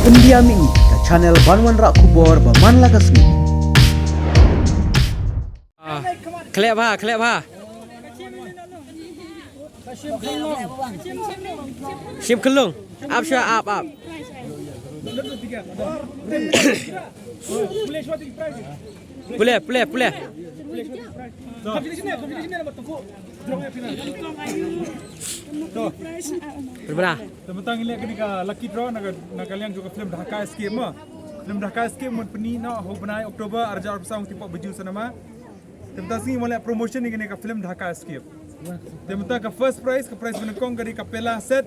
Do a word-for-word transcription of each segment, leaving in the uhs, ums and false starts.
India Mini, ka channel ban wanrah khubor ba man la ka sngi. Ah, khleh bha, khleh bha. Shim khyllung. Ap sha, ap, ap. Pule, pule, pule. Pule bra. Te mynta ngi leh kane ka lucky draw na ka, na ka liang jong ka film Dhaka Escape mo. Film Dhaka Escape mut pyni noh ha u bnai October arhajar arphew saw, ngi tip ba Bijou Cinema. Te mynta sngi ngi wan leh promotion ïa kane ka film Dhaka Escape. Te mynta ka first prize, ka prize ba nyngkong ka dei ka pehla set.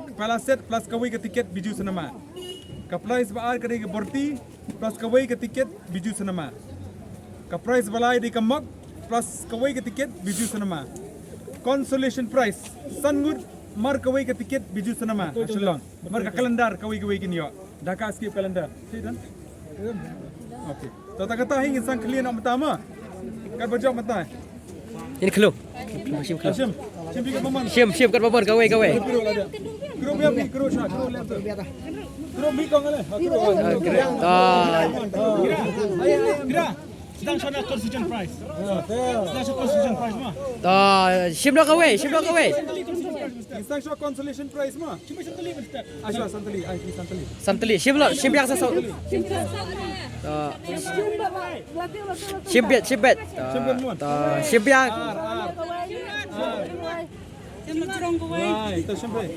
Ka pehla set plus kawei ka tiket Bijou Cinema. Ka prize ba ar ka dei ka borti plus kawei ka tiket Bijou Cinema. Ka prize ba lai dei ka mug plus kawei ka tiket Bijou Cinema. Consolation prize san ngut mar kawei ka tiket Bijou Cinema ha Shillong. Mar ka calendar kawei kawei kin ïoh. Dhaka Escape calendar. Seitan? Okay. To ta kata hi ngin sa ïa khlieh noh mynta mo. Katba jop mynta. Ïa khlieh. Shim khlieh. Shim. Shim bha katba mon. Shim, shim katba mon kawei, kawei. Kru la da. Kru biang bi, kru sha, kru left. Kru bi kong ale. Kru. Ah, kru. Ah. Kru. Sdang shwa na consolation prize. Sdang shwa consolation prize mo. Ah, shim noh kawei, shim noh kawei. Sdang shwa consolation prize mo. Shim shwa consolation prize. Ah, shwa, san tylli, ah, shwa, san tylli. San tylli, shim lo, shim biang sa saw. Ah. Shim biang, shim biang. Ah, shim biang. Ar, ar. Ar. Lai, to shim biang.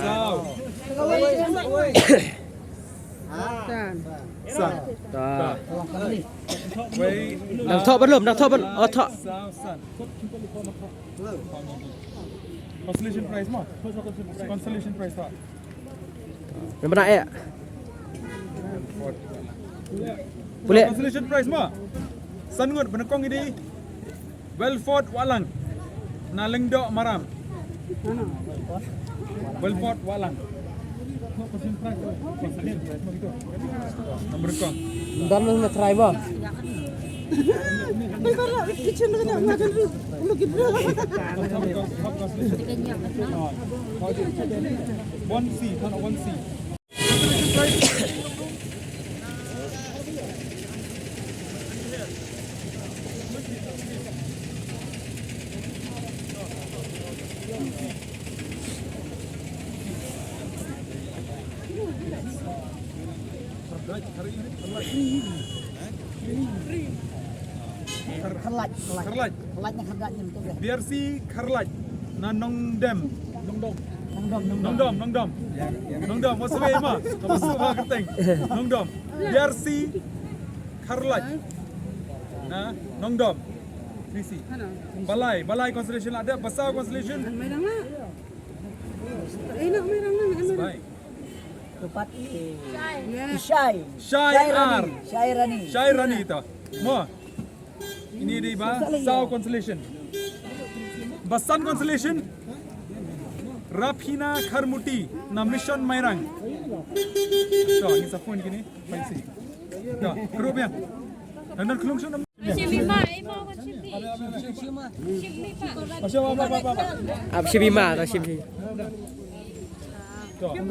Saw. San. Ah. Wei. Nang thoh ban lum, nang thoh ban, oh, thoh. Saw san. Consolation prize mo? Consolation prize mo? Namar eh. Pule. Consolation prize mo? San ngut, ba nyngkong i dei Welford Wahlang. Na Lyngdoh Maram. Welford Wahlang. Number kong. Dam na try ba. One C, one C. Kharlait, Kharlait. Kharlait. Kharlait na Kharlait ni tu. B R C Kharlait. Na Nongdem. Nongdom. Nongdom, Nongdom. Nongdom, Nongdom. Nongdom, masuk eh ma. Masuk ha kerteng. Nongdom. B R C Kharlait. Na Nongdom. Three C. Balai, Balai consolation la dep, Basaw consolation. Mai dang la. Eh, nak mai dang la. Bye. Tupat i. Shai. Shai Rani. Shai Rani. Shai Rani to. Mo. Ini dei ba saw consolation. Ba san consolation. Raphina Kharmuti na Mission Mairang. To, ini sa phone kini. Fancy. To, group ya. Dan dan kelung shun. Ap shim bha, ap shim bha. Third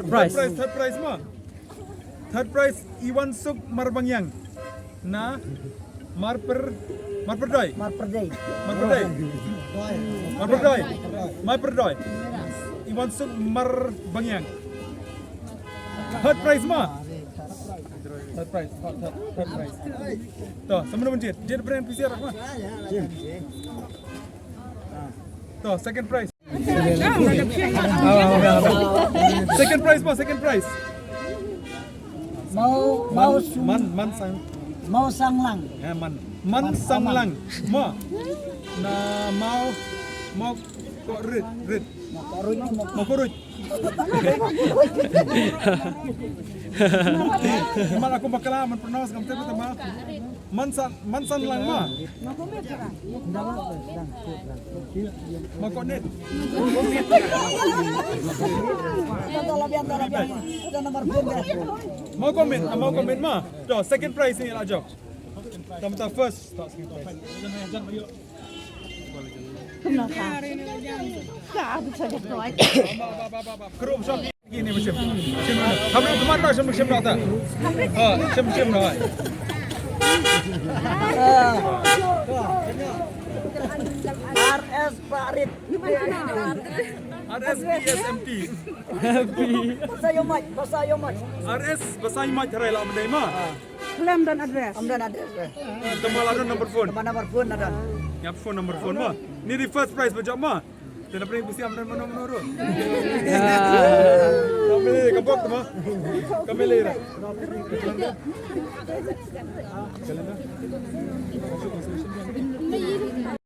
prize. Third prize, third prize ma. Third prize, Iwan Suk Marbangyang. Na Marper, Marperdoi. Marperdoi. Marperdoi. Marperdoi. Marperdoi. Iwan Suk Marbangyang. Third prize ma. Third prize, third, third, third prize. To, sama dengan Jet. Jet brand P C R apa? To, second prize. Second prize ma, second prize. Mau, mau Man, man, man sang. Mau sang lang. Ya, man. Man sang lang. Ma. Na mau, mau kok rit, rit. Mau kok rit, mau kok rit. Mal aku bakala man pronounce kam tebu tama. Mansan, mansan lang ma. Makonet. Makomet, makomet ma. To, second prize ni la jok. Tam ta first, to second prize. Krum shop ini macam. Macam mana? Kamu kemana macam macam nak tak? Ha, macam macam nak. R S Farid. R S P S M T. Basa Yomat, basa Yomat. R S basa Yomat harai la mendai ma. Lem dan address. Am dan address. Tama la don number phone. Tama number phone la don. Ïa phone number phone ma. Ni di first prize ba jop ma. Tena pring pisi am dan mano mano ro. Kami le kapok ma. Kami le ra.